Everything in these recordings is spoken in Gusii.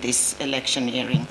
This electioneering.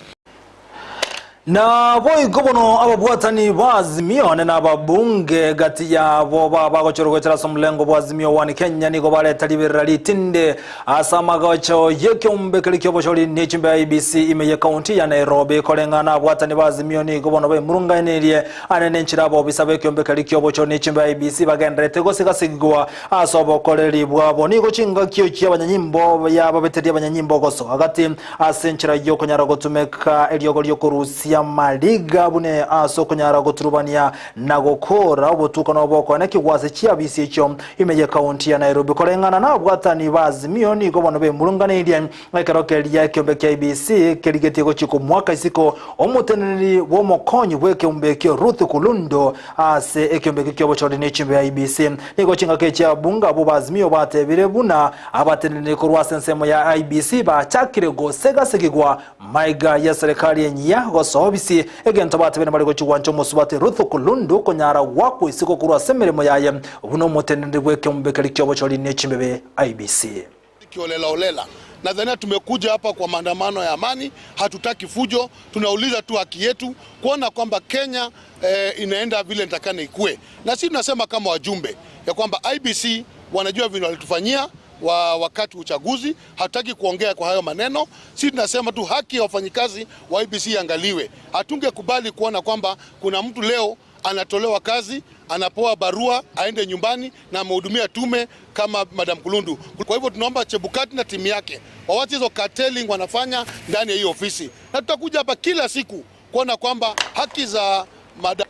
Naboigo bono ababwatani ba Azimio ane na ababunge gati yabo babagochorwa goetera ase omolengo bwa Azimio One Kenya nigo bareta riberera ritinde ase amagocho y'ekeombe keria ki'obochori ne chimbe IEBC ime y'ekaunti ya Nairobi. Koreng'ana abwatani ba Azimio nigo bono bemurungainirie ane nenchera abobisa b'ekeombe keria ki'obochori ne chimbe IEBC bagendererete gosigasigwa Ase obokoreri bwabo nigo chingaki chi'abanyanyimbo yababeteria abanyanyimbo gosoa gati ase enchera y'okonyara gotumeka eriogo ri'okorusia amariga buna ase okonyara goturubania na gokora obotuko na obokoenekigwa ase chiabisi echio ime y'ekaunti ya Nairobi. Koreng'ana nababwatani ba Azimio nigo bono bemurunganeirie Ekero keria ekeombe kia IEBC kerigetie gochia komoaka isiko omoteneneri bw'omokonyi bw'ekeombe ekio Ruth Kulundu ase ekeombe ekio ki'obochori ne chimbe ya IEBC. Nigo chingaki chia bunge abwo ba Azimio batebire buna abateneneri korwa ase ensemo ya IEBC bachakire gosegasegigwa maiga ya serikali enyia gosoa obisi egento batebire mbare gochia gwancha omosubati Ruth Kulundu konyara goakwa isiko korwa ase emeremo yaye buna omoteneneri bw'ekeombe keria ki'obochori ne chimbebe IEBC. Kiholela holela. Nadhania tumekuja hapa kwa maandamano ya amani, hatutaki fujo, tunauliza tu haki yetu kuona kwamba Kenya eh, inaenda vile nitakana ikue. Na sisi tunasema kama wajumbe ya kwamba IEBC wanajua vile walitufanyia wa wakati wa uchaguzi, hatutaki kuongea kwa hayo maneno. Sisi tunasema tu haki ya wafanyikazi wa IEBC iangaliwe. Hatungekubali kuona kwamba kuna mtu leo anatolewa kazi, anapewa barua aende nyumbani na amehudumia tume kama Madam Kulundu. Kwa hivyo tunaomba Chebukati na timu yake wawache hizo carteling wanafanya ndani ya hii ofisi, na tutakuja hapa kila siku kuona kwamba haki za madam